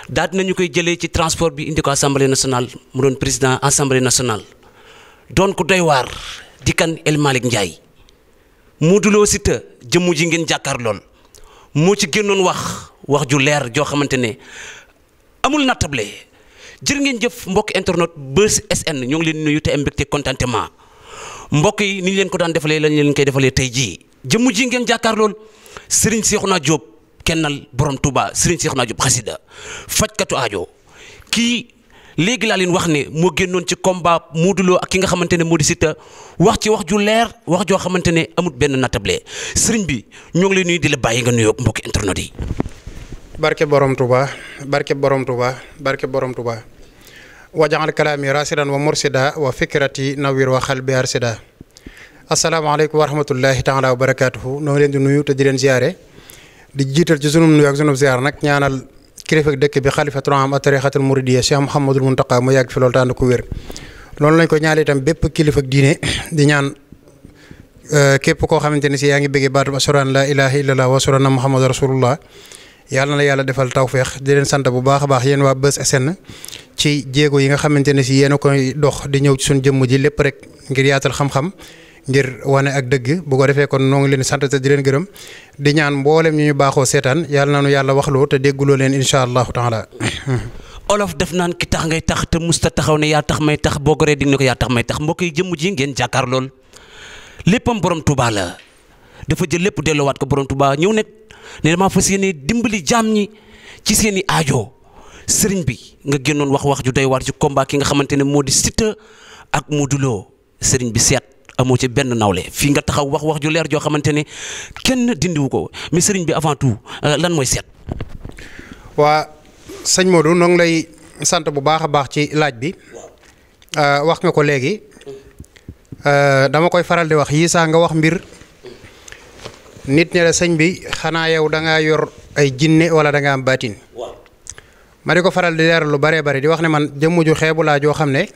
daal dinañu koy jëlee ci transport bi indi ko assemblée nationale mu doon président assemblée nationale doon ko doy waar di kan El Malick Ndiaye Modou Lo Siteu jëmm ji ngeen jàkkaar lool moo ci génnoon wax ju leer joo xamante ne amul nattable jërë ngeen jëf mbokk internet Buzz SN ñoo ngi leen nuyu te am mbégte contentement mbokk yi ni ñu leen ko daan defalee lañ leen koy defalee tey jii jëmm ji ngeen jàkkaar lool Serigne Cheikhouna Diop kennal borom Touba Serigne Cheikhouna Diop xasida fajkatu aajo kii léegi laa leen wax ne moo génnoon ci combat Modou Lo ak ki nga xamante ne moo di Siteu wax ci wax ju leer wax joo xamante ne amut benn nattable Serigne bi ñoo ngi leen nuyu di la bàyyi nga nuyoo mbokk internet yi. barke borom Touba barke borom Touba barke borom Touba wajaxal kalaami rasidan wa mursida wa fikrati nawir wa xalbi arsida asalaamaaleykum wa rahmatullahi taala wa barakaatuhu noo ngi leen di nuyu te di leen ziare di jiital ci sunum nuyu ak sunum ziar nag ñaanal kilifa dëkk bi xalifatul aam ak tarixatul muridiyya Cheikh Mouhamadul Muntaqa mu yàgg fi loolu tànn ko wér loolu lañ ko ñaale itam bépp kilifa diine di ñaan képp koo xamante ne si yaa ngi bëggee baatu ashhadu an laa ilaaha illallah wa ashhadu anna muhammadan rasulullah yàlla na yàlla defal tawféex di leen sant bu baax a baax yéen waa Buzz SN ci jéego yi nga xamante ne si yéen a koy dox di ñëw ci suñu jëmm ji lépp rek ngir yaatal xam-xam ngir wane ak dëgg bu ko defee kon noo ngi leen sant te di leen gërëm di ñaan mboolem ñu baaxoo seetaan yàlla na nu yàlla waxloo te dégguloo leen incha allahu taala. olof def naan ki tax ngay tax te musta taxaw ne yaa tax may tax boo goree dig ne ko yaa tax may tax mbokk yi jëmm ji ngeen jàkkaar lool léppam borom Touba la dafa jël lépp delloowaat ko borom Touba ñëw nekk ne damaa fas yéene dimbali jaam ñi ci seen i aajo sëriñ bi nga génnoon wax ju doy waar ci combat ki nga xamante ne moo di Siteu ak Modou Lo sëriñ bi seet amoo ci benn nawle fii nga taxaw wax ju leer joo xamante ne kenn dindiwu ko mais sëriñ bi avant tout lan mooy seet. waa sëñ Modou noo ngi lay sant bu baax a baax ci laaj bi wax nga ko léegi dama koy faral di wax yii saa nga wax mbir. nit ñe la sëñ bi xanaa yow da ngaa yor ay jinne wala da nga am baatin ma di ko faral di leeral lu bëree bëri di wax ne man jëmm ju xeebu laa joo xam ne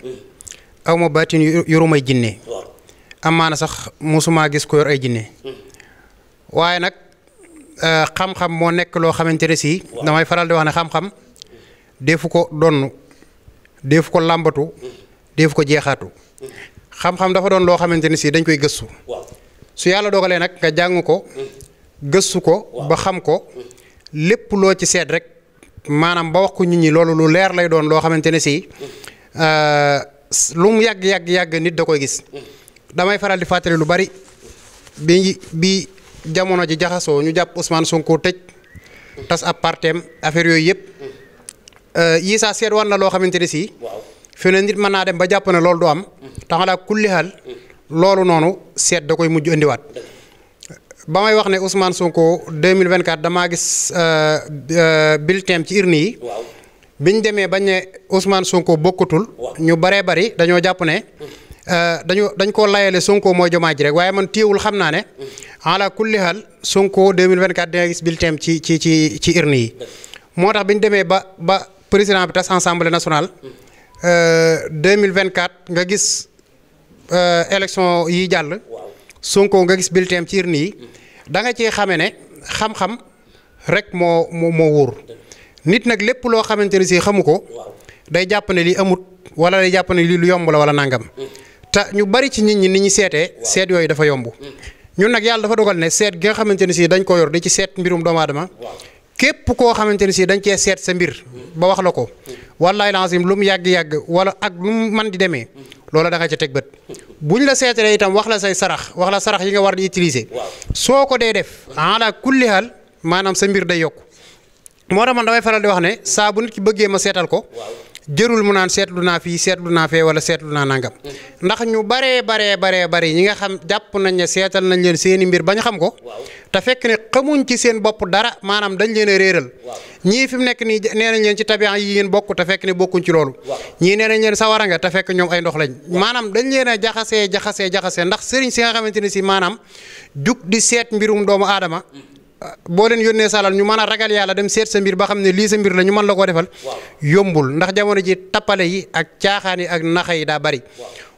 aw ma baatin yorumay jinne amaana sax mosumaa gis ko yor ay jinne waaye nag xam-xam moo nekk loo xamante ne si damay faral di wax ne xam-xam defu ko donn defu ko làmbatu defu ko jeexaatu xam-xam dafa doon loo xamante ne si dañ koy gëstu su yàlla dogalee nag nga jàng ko gëstu ko ba xam ko lépp loo ci seet rek maanaam ba wax ko nit ñi loolu lu leer lay doon loo xamante ne si lu mu yàgg nit da koy gis damay faral di fàttali lu bari bi jamono ji jaxasoo ñu jàpp Ousmane Sonko tëj tas ab parteem affaire yooyu yëpp yii saa seet war na loo xamante ne si fi ne nit mën naa dem ba jàpp ne loolu du am taxalaa kulli xaal loolu noonu seet da koy mujj indiwaat ba may wax ne Ousmane Sonko 2024 damaa gis bulletin ci urne yi biñ demee bañ ne Ousmane Sonko bokkatul ñu baree bari dañoo jàpp ne dañ koo layale Sonko mooy jomaa ji rek waaye man téewul xam naa ne ala kulli hal Sonko 2024 dina gis bulletin ci urne yi moo tax biñ demee ba président bi tas assemblée nationale 2024 nga gis élection yi jàll Sonko nga gis bulletin ci urne yi da nga cee xame ne xam-xam rek moo wóor nit nag lépp loo xamante ne si xamu ko day jàpp ne lii amut wala day jàpp ne lii lu yomb la wala nangam te ñu bari ci nit ñi ni ñu seetee seet yooyu dafa yomb ñun nag yàlla dafa dogal ne seet gi nga xamante ne si dañ ko yor di ci seet mbirum doomu aadama képp koo xamante ne si dañ cee seet sa mbir ba wax la ko wallahi lazim lu mu yàgg-yàgg wala ak lu mu man di demee loola da nga ca teg bët buñ la seetalee itam wax la say sarax wax la sarax yi nga war di utiliser soo ko dee def ala kulli haal maanaam sa mbir day yokk moo tax man damay faral di wax ne saa bu nit ki bëggee ma seetal ko jërul mu naan seetlu naa fii seetlu naa fee wala seetlu naa nangam ndax ñu baree ñi nga xam jàpp nañ ne seetal nañ leen seeni mbir bañ xam ko te fekk ne xamuñ ci seen bopp dara maanaam dañ leen a réeral ñii fi mu nekk nii nee nañ leen ci tabian yi ngeen bokk te fekk ne bokkuñ ci loolu ñii nee nañ leen sawara nga te fekk ñoom ay ndox lañ maanaam dañ leen a jaxasee ndax sëriñ si nga xamante ne si maanaam jug di seet mbirum doomu aadama boo leen yónnee salal ñu mën a ragal yàlla dem seet sa mbir ba xam ne lii sa mbir la ñu mën la koo defal yombul ndax jamono ji tappale yi ak caaxaan yi ak naxa yi daa bari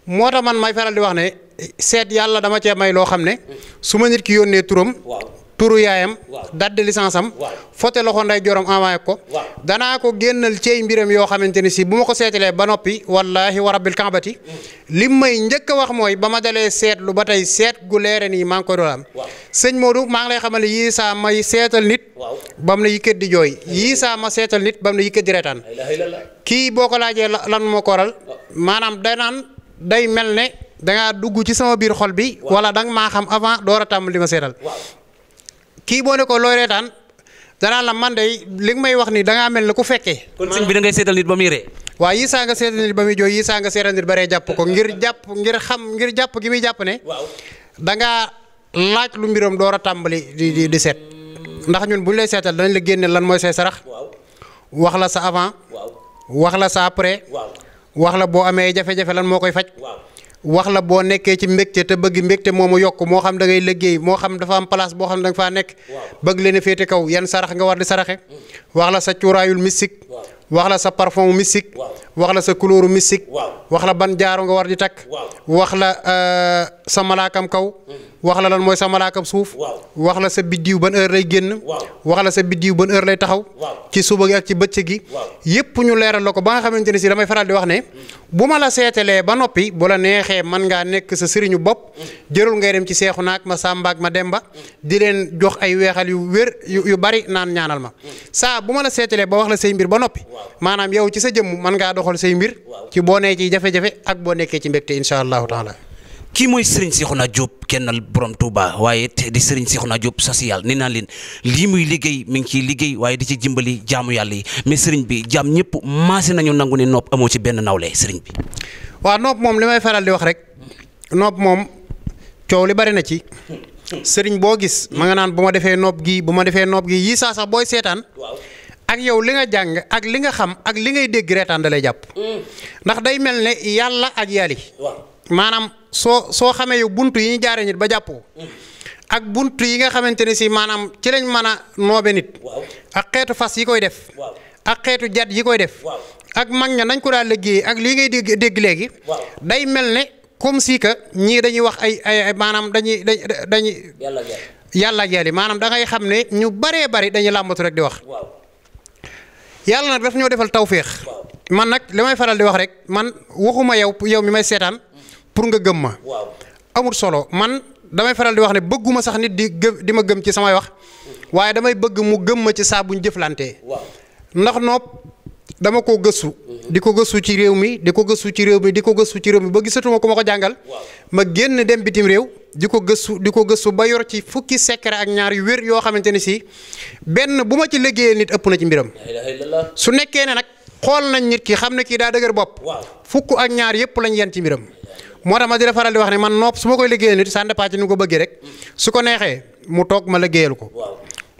moo tax man may faral di wax ne seet yàlla dama cee may loo xam ne su ma nit ki yónnee turam turu yaayam date de licence am photo loxo nday jorom envoyé ko danaa ko génnal cey mbiram yoo xamante ni si bu ma ko seetalee ba noppi wallahi wa rabbil kaabati lim may njëkk a wax mooy ba ma dalee seetlu ba tey seet gu leere nii maa ngi koy doon am sëñ Modou maa ngi lay xamal yii saa may seetal nit ba mu ne yëkkat di jooy yii saa ma seetal nit ba mu ne yëkkat di reetaan kii boo ko laajee lan moo ko waral maanaam day mel ne dangaa dugg ci sama biir xol bi wala danga maa xam avant door a tàmbali ma seetal kii boo ne ko looy reetaan danaa la man de li nga may wax ni dangaa mel ne ku fekkee. kon sëñ bi da ngay seetal nit ba muy ree. waaw yii saa nga seetal nit ba muy jooy yii saa nga seetal nit ba ree jàpp ko ngir jàpp gi muy jàpp ne. dangaa laaj lu mbiram door a tàmbali di seet. ndax ñun bu ñu lay seetal danañ la génne lan mooy say sarax. wax la sa avant. wax la sa après. wax la boo amee jafe-jafe lan moo koy faj. wax la boo nekkee ci mbégte te bëgg mbégte moomu yokk moo xam da ngay liggéey moo xam dafa am place boo xam ne da nga faa nekk bëgg leen a féete kaw yan sarax nga war di saraxe wax la sa cuuraayul mystique wax la sa parfum mystique wax la sa couleur mystique wax la ban jaaro nga war di takk wax la sa malaakam kaw wax la lan mooy sa malaakam suuf wax la sa biddiw ban heure lay génn wax la sa biddiw ban heure lay taxaw ci suba gi ak ci bëccëg gi yépp ñu leeral la ko ba nga xamante ne si damay faral di wax ne bu ma la seetalee ba noppi bu la neexee mën ngaa nekk sa sëriñu bopp jërul ngay dem ci seexu naak ma Samba ak ma Demba di leen jox ay weexal yu wér yu bari naan ñaanal ma saa bu ma la seetalee ba wax la say mbir ba noppi maanaam yow ci sa jëmm mën ngaa doxal say mbir ci boo nee ci jafe-jafe ak boo nekkee ci mbégte incha allahu taala. kii mooy Serigne Cheikhouna Diop kennal borom Touba waaye te di Serigne Cheikhouna Diop social nee naa leen lii muy liggéey mi ngi ciy liggéey waaye di ci jimbali jaamu yàlla yi mais Serigne bi jaam ñëpp maase nañu nangu ne nopp amoo ci benn nawle Serigne bi. waaw nopp moom li may faral di wax rek nopp moom coow li bari na ci Serigne boo gis ma nga naan bu ma defee nopp gi bu ma defee nopp gi yii saa sax booy seetaan. ak yow li nga jàng ak li nga xam ak li ngay dégg reetaan da lay jàpp ndax day mel ne yàlla ak yàlli maanaam soo xamee yow buntu yi ñu jaaree nit ba jàppoo ak buntu yi nga xamante ne si maanaam ci lañ mën a noobe nit ak xeetu fas yi koy def ak xeetu jat yi koy def ak mag ña nañ ko daal liggéey ak lii ngay dégg léegi day mel ne comme si que ñii dañuy wax ay maanaam dañuy yàlla ak yàlli maanaam da ngay xam ne ñu baree bari dañuy làmbatu rek di wax yàlla nag daf ñoo defal tawféex man nag li may faral di wax rek man waxuma yow mi may seetaan pour nga gëm ma amul solo man damay faral di wax ne bëgguma sax nit di ma gëm ci samay wax waaye damay bëgg mu gëm ma ci saa buñ jëflantee ndax nopp dama ko gëstu di ko gëstu ci réew mi di ko gëstu ci réew mi di ko gëstu ci réew mi ba gisatuma ku ma ko jàngal ma génn dem bitim réew di ko gëstu ba yor ci fukki secret ak ñaar yu wér yoo xamante ne si benn bu ma ci liggéeyee nit ëpp na ci mbiram su nekkee ne nag xool nañ nit ki xam ne kii daa dëgër bopp fukk ak ñaar yëpp lañ yen ci mbiram moo tax ma di la faral di wax ne man nopp su ma koy liggéeyee nit ça dépend ci ni ko bëggee rek su ko neexee mu toog ma liggéeyal ko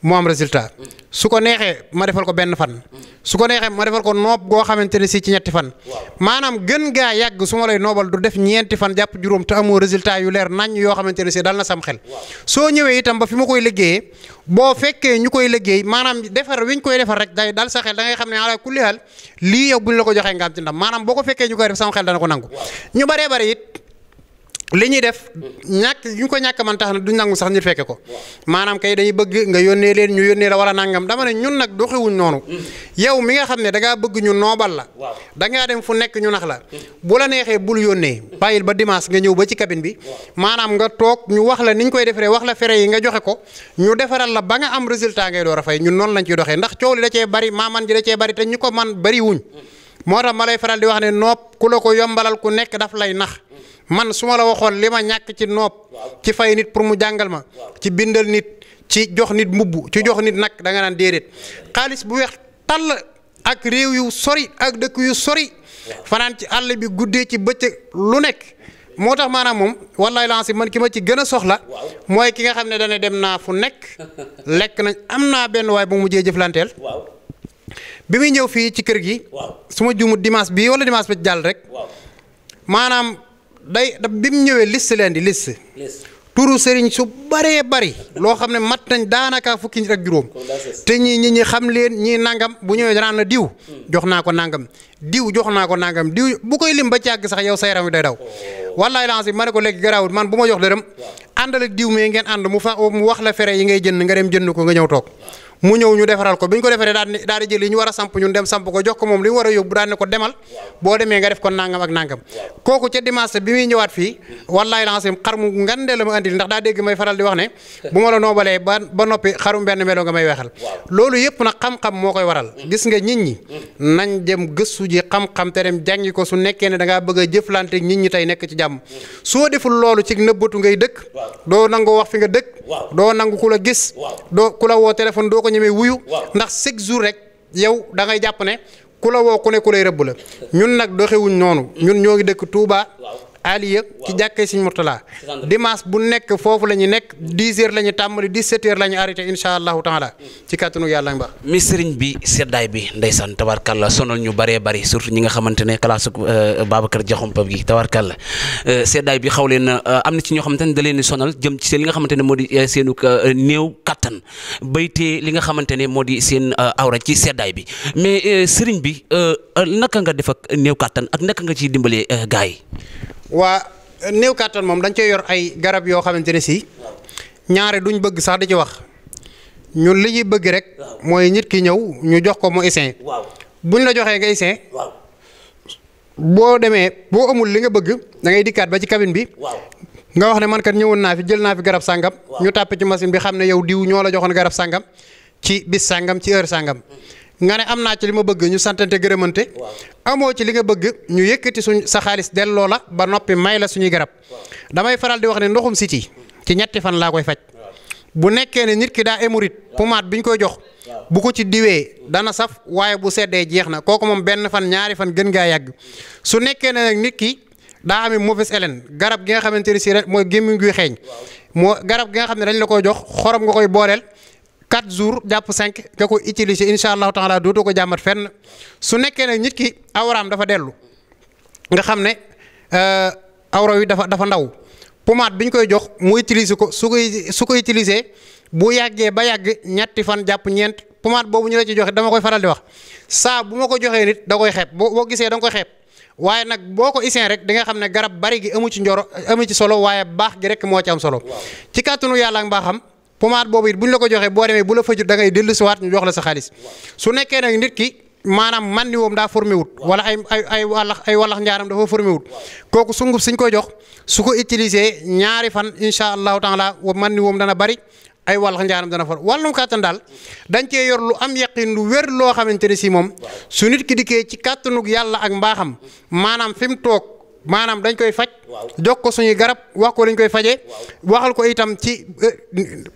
mu am résultat su ko neexee ma defal ko benn fan su ko neexee ma defal ko noob goo xamante ne si ci ñetti fan maanaam gën gaa yàgg su ma lay noobal du def ñeenti fan jàpp juróom te amoo résultat yu leer nañ yoo xamante ne si dal na sam xel soo ñëwee itam ba fi ma koy liggéeyee boo fekkee ñu koy liggéey maanaam defar wi ñu koy defar rek day dal sa xel da ngay xam ne ala kulli haal lii yow buñ la ko joxee nga am ci ndam maanaam boo ko fekkee ñu koy def sama xel dana ko nangu ñu baree bari it li ñuy def ñu ko ñàkk man tax na duñ nangu sax ñu fekke ko maanaam kay dañuy bëgg nga yónnee leen ñu yónnee la wala nangam dama ne ñun nag doxiwuñ noonu yow mi nga xam ne da ngaa bëgg ñu noobal la da ngaa dem fu nekk ñu nax la bu la neexee bul yónnee bàyyil ba dimanche nga ñëw ba ci cabine bi maanaam nga toog ñu wax la ni ñu koy defaree wax la fere yi nga joxe ko ñu defaral la ba nga am résultat ngay door a fay ñun noonu lañ ciy doxee ndax coow li da cee bari maaman ji da cee bari te ñu ko man bari wuñ moo tax ma lay faral di wax ne nopp ku la ko yombalal ku nekk daf lay nax man su ma la waxoon li ma ñàkk ci nopp ci fay nit pour mu jàngal ma ci bindal nit ci jox nit mbubb ci jox nit nag da nga naan déedéet xaalis bu weex tàll ak réew yu sori ak dëkk yu sori fanaan ci àll bi guddee ci bëccëg lu nekk moo tax maanaam moom wallaay lancé man ki ma ci gën a soxla mooy ki nga xam ne dana dem naa fu nekk lekk nañ am naa benn waay bu mu mujjee jëflanteel bi muy ñëw fii ci kër gi su ma juumut dimanche bii wala dimanche ba jàll rek maanaam bi mu ñëwee liste leen di liste turu sëriñ su baree bari loo xam ne mat nañ daanaka fukki nit ak juróom te ñi xam leen ñii nangam bu ñëwee danaan la diw jox naa ko nangam diw jox naa ko nangam diw bu koy lim ba càgg sax yow sa yaram wi day daw wallaay lancé ma ne ko léegi garaawut man bu ma jox dërëm àndal ak diw mee ngeen ànd mu wax la fere yi ngay jënd nga dem jënd ko nga ñëw toog mu ñëw ñu defaral ko bi ñu ko defaree daal di jël yi ñu war a samp ñun dem samp ko jox ko moom li mu war a yóbbu daal ne ko demal boo demee nga def ko nangam ak nangam kooku ca dimanche bi muy ñëwaat fii wallaay lancé xar mu ngandee la ma andil ndax daa dégg may faral di wax ne bu ma la noobalee ba noppi xarum benn melo nga may weexal loolu yëpp nag xam-xam moo koy waral gis nga nit ñi nañ dem gëstu ji xam-xam te dem jàngi ko su nekkee ne da ngaa bëgg a jëflante nit ñi tey nekk ci jàmm soo deful loolu ci nëbbatu ngay dëkk doo nangu wax fi nga dëkk doo nangu ku la gis doo ku la woo téléphone doo ko ñemee wuyu ndax chaque jour rek yow da ngay jàpp ne ku la woo ku ne ku lay rëbb la ñun nag doxewuñ noonu ñun ñoo ngi dëkk Touba Aliya ci jàkkee Sëñ Murtala dimanche bu nekk foofu la ñu nekk 10 heures la ñu tàmbali 17 heures la ñu arrêté incha allahu taala ci kàttanu yàlla mbaax mi sëriñ bi seddaay bi ndeysaan tabarkalla sonal ñu bëree bëri surtout ñi nga xamante ne classe Babacar Diakhoumpa gi tabarkalla seddaay bi xaw leen am na ci ñoo xamante ne da leen di sonal jëm ci seen li nga xamante ne moo di seenu néew kattan baytee li nga xamante ne moo di seen awra ci seddaay bi mais sëriñ bi naka nga def ak néew kattan ak naka nga ciy dimbalee gars yi. waa néew kàttan moom dañ cey yor ay garab yoo xamante ne si ñaare duñ bëgg sax di ci wax ñun li ñuy bëgg rek mooy nit ki ñëw ñu jox ko mu essayer buñ la joxee nga essayer boo demee boo amul li nga bëgg da ngay dikkaat ba ci cabine bi nga wax ne man kat ñëwoon naa fi jël naa fi garab sàngam ñu tàppe ci machine bi xam ne yow diw ñoo la joxoon garab sàngam ci bis sàngam ci heure sàngam nga ne am naa ci li ma bëgg ñu santante gërëmante amoo ci li nga bëgg ñu yëkkati sa xaalis delloo la ba noppi may la suñuy garab damay faral di wax ne ndoxum siti ci ñetti fan laa koy faj bu nekkee ne nit ki daa hémorroïde pommade bi ñu koy jox bu ko ci diwee dana saf waaye bu seddee jeex na kooku moom benn fan ñaari fan gën ngaa yàgg su nekkee ne nag nit ki daa amee mauvaise haleine garab gi nga xamante ne si rek mooy gémmiñ guy xeeñ moo garab gi nga xam ne dañ la koy jox xorom nga koy booleel 4 jours jàpp 5 nga ko utiliser incha allahu taala dootoo ko jàmbat fenn su nekkee nag nit ki awraam dafa dellu nga xam ne awra wi dafa ndaw pommade bi ñu koy jox mu utiliser ko su ko utiliser bu yàggee ba yàgg ñetti fan jàpp ñeent pommade boobu ñu la ci joxe dama koy faral di wax saa bu ma ko joxee nit da koy xeeb boo gisee da nga koy xeeb waaye nag boo ko iseen rek di nga xam ne garab bari gi amu ci solo waaye baax gi rek moo ci am solo ci kàttanu yàlla ak mbaaxam pommade boobu it bu ñu la ko joxee boo demee bu la fajut da ngay dellu si waat ñu jox la sa xaalis su nekkee nag nit ki maanaam man ni woom daa formé wut wala ay wallax njaaram dafa formé wut kooku sunguf suñ koy jox su ko utiliser ñaari fan incha allahu taala man ni woom dana bari ay wallax njaaram dana for wàllum kàttan daal dañ cee yor lu am yaqin lu wér loo xamante ne si moom su nit ki dikkee ci kàttanug yàlla ak mbaaxam maanaam fi mu toog maanaam dañ koy faj jox ko suñuy garab wax ko lañ koy fajee waxal ko itam ci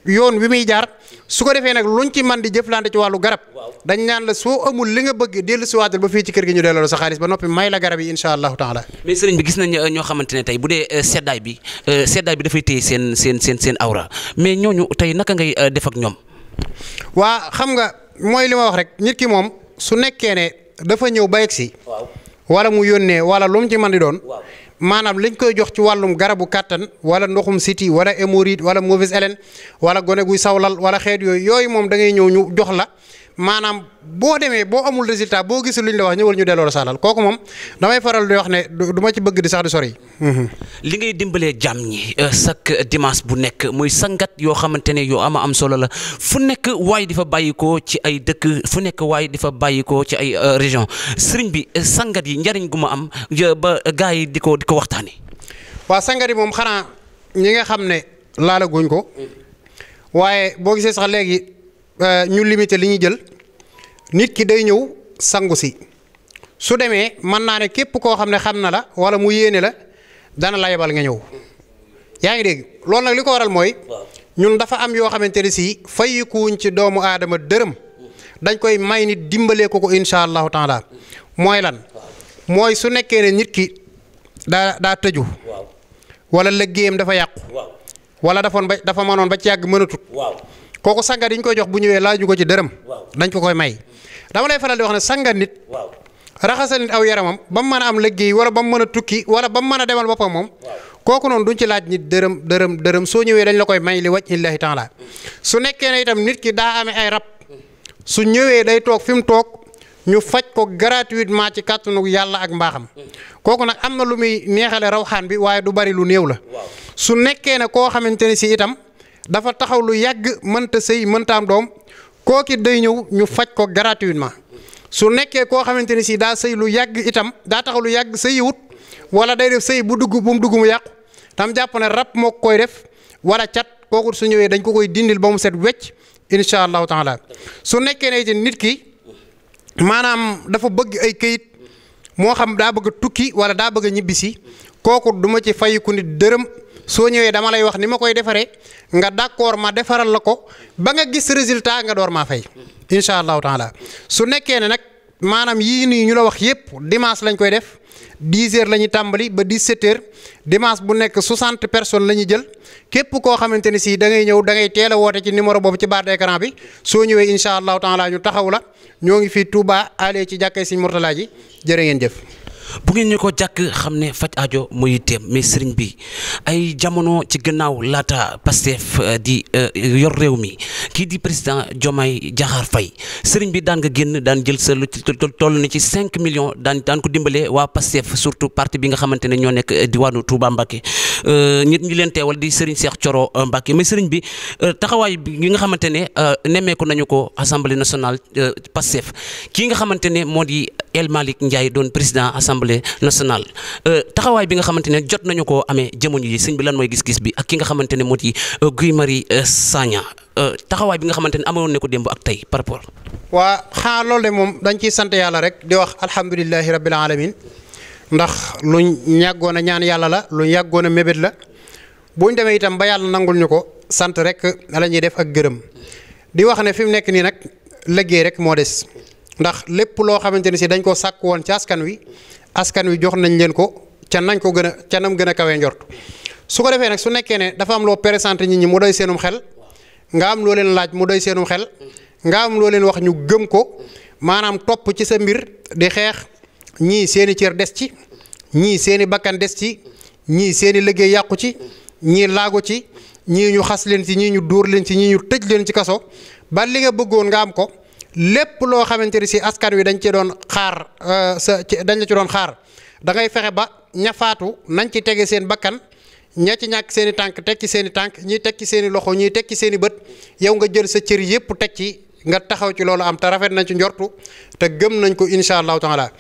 yoon wi muy jaar su ko defee nag luñ ci man di jëflante ci wàllu garab dañ naan la soo amul li nga bëgg dellu si waatal ba fii ci kër gi ñu delloo la sa xaalis ba noppi may la garab yi incha allahu taala. mais sëriñ bi gis nañ ñoo xamante ne tey bu dee seddaay bi dafay téye seen awra mais ñooñu tey naka ngay def ak ñoom. waa xam nga mooy li ma wax rek nit ki moom su nekkee ne dafa ñëw ba egsi wala mu yónnee wala lu mu ci mën di doon maanaam liñ koy jox ci wàllum garabu kàttan wala ndoxum siti wala hémorroïde wala mauvaise haleine wala gone guy sawlal wala xeet yooyu moom da ngay ñëw ñu jox la maanaam boo demee boo amul résultat boo gisul luñ la wax ñëwal ñu delloo la saalal kooku moom damay faral di wax ne du ma ci bëgg di sax di sori. li ngay dimbalee jàmm ñi chaque dimanche bu nekk muy sangat yoo xamante ne yoo am solo la fu nekk waay di fa bàyyikoo ci ay dëkk fu nekk waay di fa bàyyikoo ci ay région sëriñ bi sangat yi njariñ gu ma am ba gars yi di ko waxtaanee. waa sangat yi moom xanaa ñi nga xam ne laalaguñ ko waaye boo gisee sax léegi. ñu limité li ñuy jël nit ki day ñëw sangu si su demee mën naa ne képp koo xam ne xam na la wala mu yéene la dana la yebal nga ñëw yaa ngi dégg loolu nag li ko waral mooy ñun dafa am yoo xamante ne si fayikuwuñ ci doomu aadama dërëm dañ koy may nit dimbalee ko incha allahu taala mooy lan mooy su nekkee ne nit ki daa tëju wala liggéeyam dafa yàqu wala dafa mënoon ba ci yàgg mënatut kooku sangat yi ñu koy jox bu ñëwee laaju ko ci dërëm dañ ko koy may dama lay faral di wax ne sangat nit raxasal nit aw yaramam ba mu mën a am liggéey wala ba mu mën a tukki wala ba mu mën a demal boppam moom kooku noonu duñ ci laaj nit dërëm soo ñëwee dañ la koy may li wajhi llaahi taala su nekkee ne itam nit ki daa amee ay rab su ñëwee day toog fi mu toog ñu faj ko gratuitement ci kàttanu yàlla ak mbaaxam kooku nag am na lu muy neexale rawxaan bi waaye du bari lu néew la su nekkee ne koo xamante ne si itam dafa taxaw lu yàgg mënta sëy mënta am doom kooki day ñëw ñu faj ko gratuitement su nekkee koo xamante ne si daa sëy lu yàgg itam daa taxaw lu yàgg sëyiwut wala day def sëy bu mu dugg mu yàqu tam jàpp ne rab moo koy def wala cat kooku su ñëwee dañ ko koy dindil ba mu set wecc incha allahu taala su nekkee ne itam nit ki maanaam dafa bëgg ay këyit moo xam daa bëgg a tukki wala daa bëgg a ñibbisi kooku du ma ci fayiku nit dërëm soo ñëwee dama lay wax ni ma koy defaree nga d'accord ma defaral la ko ba nga gis résultat nga door maa fay incha allahu taala su nekkee ne nag maanaam yii nii ñu la wax yépp dimanche lañ koy def 10 heures la ñuy tàmbali ba 17 heures dimanche bu nekk 60 personnes la ñuy jël képp koo xamante ni si da ngay ñëw da ngay teel a woote ci numéro boobu ci barre d'écran bi soo ñëwee incha allahu taala ñu taxaw la ñoo ngi fii Touba ale ci jàkkee Sëñ Mourtala ji jërë ngeen jëf. bu ngeen ñu ko jàkk xam ne faj aajo muy yitteem mais sëriñ bi ay jamono ci gannaaw laata Pastef di yor réew mi kii di président Diomaye Diakhar Faye sëriñ bi daan nga génn daan jël sa lu toll ni ci 5 millions daan ko dimbalee waa Pastef surtout parti bi nga xamante ne ñoo nekk diwaanu Touba Mbacké nit ñi leen teewal di sëriñ Cheikh Thioro Mbacké mais sëriñ bi taxawaay bi nga xamante ne nemmeeku nañu ko assemblée nationale Pastef kii nga xamante ne moo di El Malick Ndiaye doon président assemblée nationale taxawaay bi nga xamante ne jot nañu koo amee jamono yi sëñ bi lan mooy gis-gis bi ak ki nga xamante ne moo di Guy Marius Sagna taxawaay bi nga xamante ne amoon ne ko démb ak tey par rapport. waa xanaa loolu de moom dañ ciy sant yàlla rek di wax alhamdulilahi rabbil alamin ndax luñ yàggoon a ñaan yàlla la luñ yàggoon a mébét la buñ demee itam ba yàlla nangul ñu ko sant rek la ñuy def ak gërëm di wax ne fi mu nekk nii nag liggéey rek moo des ndax lépp loo xamante ne si dañ ko sàkk woon ci askan wi jox nañ leen ko ca nañ ko gën a ca nam gën a kawee njort su ko defee nag su nekkee ne dafa am loo présenté nit ñi mu doy seenum xel nga am loo leen laaj mu doy seenum xel nga am loo leen wax ñu gëm ko maanaam topp ci sa mbir di xeex ñii seeni cër des ci ñii seeni bakkan des ci ñii seeni liggéey yàqu ci ñii laago ci ñii ñu xas leen ci ñii ñu dóor leen ci ñii ñu tëj leen ci kaso ba li nga bëggoon nga am ko lépp loo xamante ni si askan wi dañ ci doon xaar dañ la ci doon xaar da ngay fexe ba ña faatu nañ ci tege seen bakkan ña ci ñàkk seen i tànk teg ci seen i tànk ñii teg ci seen i loxo ñii teg ci seen i bët yow nga jël sa cër yépp teg ci nga taxaw ci loolu am te rafet nañ ci njortu te gëm nañ ko incha allahu taala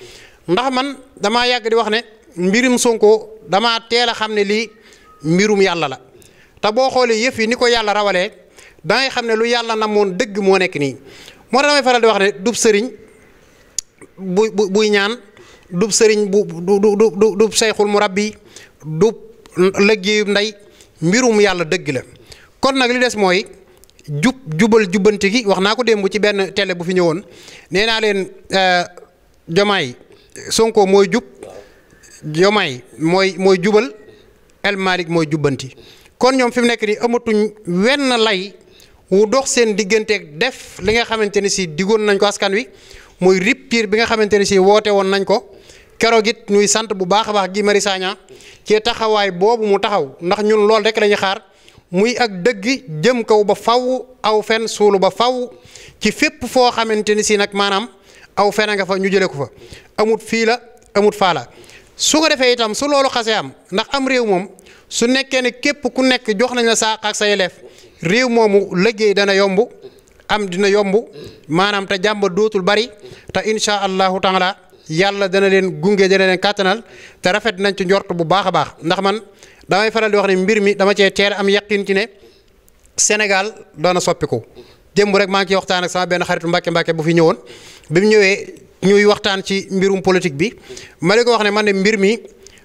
ndax man damaa yàgg di wax ne mbirum Sonko damaa teel a xam ne lii mbirum yàlla la te boo xoolee yëf yi ni ko yàlla rawalee da ngay xam ne lu yàlla namoon dëgg moo nekk nii moo tax damay faral di wax ne dub sëriñ buy ñaan dub sëriñ du sayxul murabbi du liggéeyub ndey mbirum yàlla dëgg la kon nag li des mooy jubal jubbanti gi wax naa ko démb ci benn télé bu fi ñëwoon nee naa leen Diomaye Sonko mooy jub Diomaye mooy jubal El Malick mooy jubbanti kon ñoom fi mu nekk nii amatuñ wenn lay wu dox seen digganteeg def li nga xamante ne si digoon nañ ko askan wi muy rupture bi nga xamante ne si woote woon nañ ko keroog it ñuy sant bu baax a baax Guy Marius Sagna ci taxawaay boobu mu taxaw ndax ñun loolu rek la ñuy xaar muy ak dëgg jëm kaw ba faw aw fen suulu ba faw ci fépp foo xamante ni si nag maanaam aw fen a nga fa ñu jëlee ko fa amut fii la amut faa la su ko defee itam su loolu xasee am ndax am réew moom su nekkee ne képp ku nekk jox nañ la sa ak sa yelleef réew moomu liggéey dana yomb am dina yomb maanaam te jàmba dootul bari te incha allahu taala yàlla dana leen gunge dana leen kàttanal te rafet nañ ci njort bu baax a baax ndax man damay faral di wax ne mbir mi dama cee teel am yaqin ci ne Sénégal doona soppiku démb rek maa ngi ciy waxtaan ak sama benn xaritu Mbàkke bu fi ñëwoon bi mu ñëwee ñuy waxtaan ci mbirum politique bi ma di ko wax ne man ne mbir mi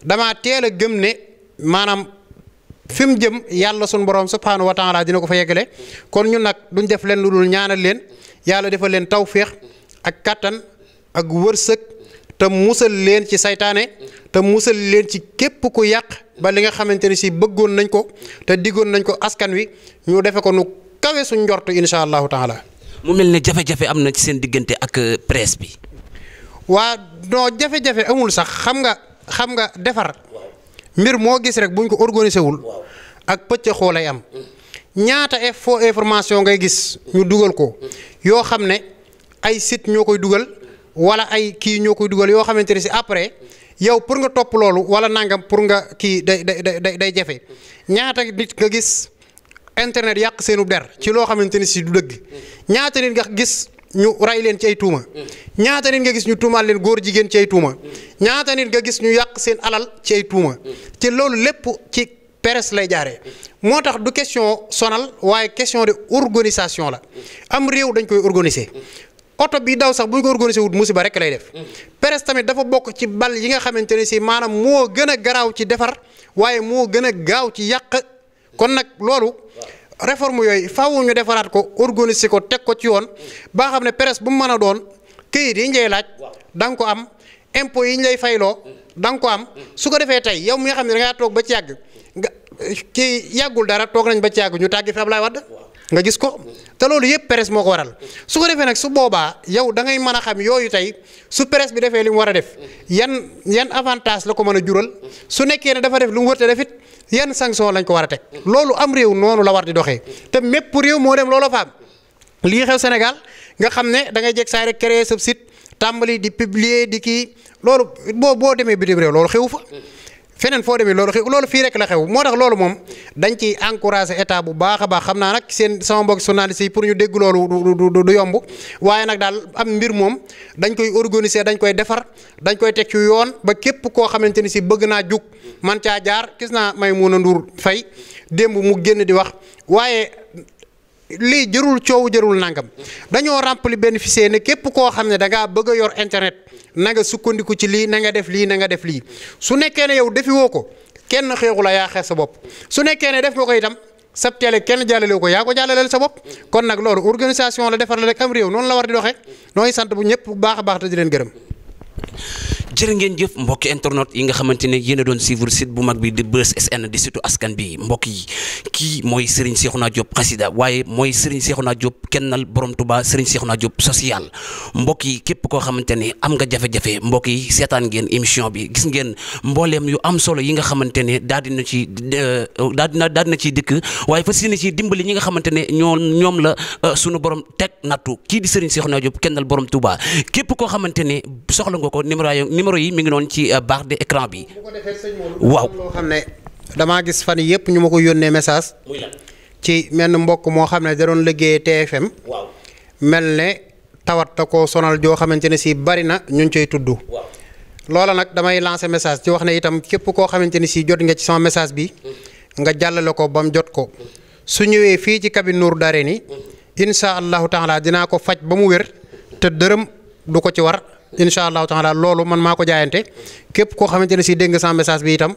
damaa teel a gëm ne maanaam fi mu jëm yàlla sunu borom subhaanahu wa taala dina ko fa yeggale kon ñun nag duñ def leen lu dul ñaanal leen yàlla defal leen tawféex ak kattan ak wërsëg te musal leen ci saytaane te musal leen ci képp ku yàq ba li nga xamante ne si bëggoon nañ ko te diggoon nañ ko askan wi ñu defe ko nu kawe suñ njort incha allahu taala. mu mel ne jafe-jafe am na ci seen diggante ak presse bi. waa non jafe-jafe amul sax xam nga defar mbir moo gis rek buñ ko organisé wul ak pëccëxoo lay am ñaata faux information ngay gis ñu dugal ko yoo xam ne ay site ñoo koy dugal wala ay kii ñoo koy dugal yoo xamante ne si après yow pour nga topp loolu wala nangam pour nga kii day jafe ñaata nit nga gis internet yàq seenu der ci loo xamante ne si du dëgg ñaata nit nga gis ñu ray leen ci ay tuuma ñaata nit nga gis ñu tuumaal leen góor jigéen ci ay tuuma ñaata nit nga gis ñu yàq seen alal ci ay tuuma te loolu lépp ci presse lay jaaree moo tax du question sonal waaye question de organisation la am réew dañ koy organiser oto bi daw sax bu ñu ko organiser wut musiba rek lay def presse tamit dafa bokk ci bal yi nga xamante ne si maanaam moo gën a garaaw ci defar waaye moo gën a gaaw ci yàq kon nag loolu réforme yooyu faaw ñu defaraat ko organiser ko teg ko ci yoon ba xam ne presse bu mu mën a doon këyit yi ñu lay laaj da nga ko am impôt yi ñu lay fayloo da nga ko am su ko defee tey yow mi nga xam ne da ngaa toog ba ci yàgg nga ci yàggul dara toog nañ ba ci yàgg ñu tàggi fi Ablaye Wade nga gis ko te loolu yëpp presse moo ko waral su ko defee nag su boobaa yow da ngay mën a xam yooyu tey su presse bi defee li mu war a def yan avantage la ko mën a jural su nekkee ne dafa def lu mu wërte defit yan sanction lañ ko war a teg loolu am réew noonu la war di doxee te mépp réew moo dem loolu fa am lii xew Sénégal nga xam ne da ngay jeg saay rek créer sa site tàmbali di publier di kii loolu boo demee bitim réew loolu xewu fa feneen foo demee loolu fii rek la xew moo tax loolu moom dañ ciy encourager état bu baax a baax xam naa nag seen sama mbokk journaliste yi pour ñu dégg loolu du yomb waaye nag daal am mbir moom dañ koy organiser dañ koy defar dañ koy teg ci yoon ba képp koo xamante ni si bëgg naa jug man caa jaar gis naa Maimouna Ndour Faye démb mu génn di wax waaye lii jërul coow jërul nangam dañoo rempli bénéficier ne képp koo xam ne da ngaa bëgg a yor internet na nga sukkandiku ci lii na nga def lii na nga def lii su nekkee ne yow defi woo ko kenn xeexu la yaa xeex sa bopp su nekkee ne def nga ko itam sab télé kenn jàllale ko yaa ko jàllaleel sa bopp kon nag loolu organisation la defar la rek am réew noonu la war di doxee nooy sant bu ñëpp bu baax a baax te di leen gërëm. jërë ngeen jëf mbokki internet yi nga xamante ne yéen a doon suivre site bu mag bi di Buzz SN di site askan bi mbokk yi kii mooy Serigne Cheikhouna Diop xasida waaye mooy Serigne Cheikhouna Diop kennal borom Touba Serigne Cheikhouna Diop social mbokk yi képp koo xamante ne am nga jafe-jafe mbokk yi seetaan ngeen émission bi gis ngeen mbooleem yu am solo yi nga xamante ne daal dina ciy dikk waaye fas yéene ci dimbali ñi nga xamante ne ñoom la sunu borom teg nattu kii di Serigne Cheikhouna Diop kennal borom Touba képp koo xamante ne soxla nga ko numéro yi mi ngi noonu ci barre de écran bi. bu ko defee sëñ Modou waaw loo xam ne damaa gis fan yëpp ñu ma ko yónnee message. ci menn mbokk moo xam ne da doon liggéeyee TFM. waaw mel ne tawat ta ko sonal joo xamante ne si bari na ñu ngi cay tudd. waaw loola nag damay lancer message ci wax ne itam képp koo xamante ni si jot nga ci sama message bi. nga jàllale ko ba mu jot ko. su ñëwee fii ci cabine Nour Darayni incha allahu taala dinaa ko faj ba mu wér te dërëm du ko ci war. incha allahu taala loolu man maa ko jaayante képp koo xamante ne si dégg nga sama message bi itam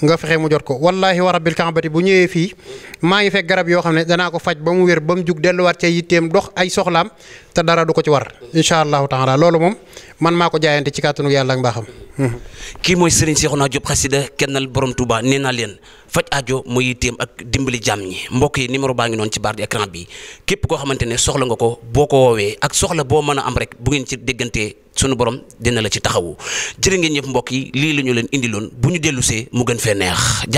nga fexe mu jot ko wallahi wa rabbil kaabati bu ñëwee fii maa ngi fekk garab yoo xam ne danaa ko faj ba mu wér ba mu jug delluwaat ca yitteem dox ay soxlaam te dara du ko ci war incha allahu taala loolu moom man maa ko jaayante ci kàttanu yàlla ak mbaaxam. kii mooy Serigne Cheikhouna Diop xasida kennal borom Touba nee naa leen faj aajo mooy yitteem ak dimbali jàmm ñi mbokk yi numéro baa ngi noonu ci barre d'écran bi képp koo xamante ne soxla nga ko boo ko woowee ak soxla boo mën a am rek bu ngeen ci déggantee sunu borom dina la ci taxawu jërë ngeen ñëpp mbokk yi lii la ñu leen indiloon bu ñu dellusee mu gën fee neex.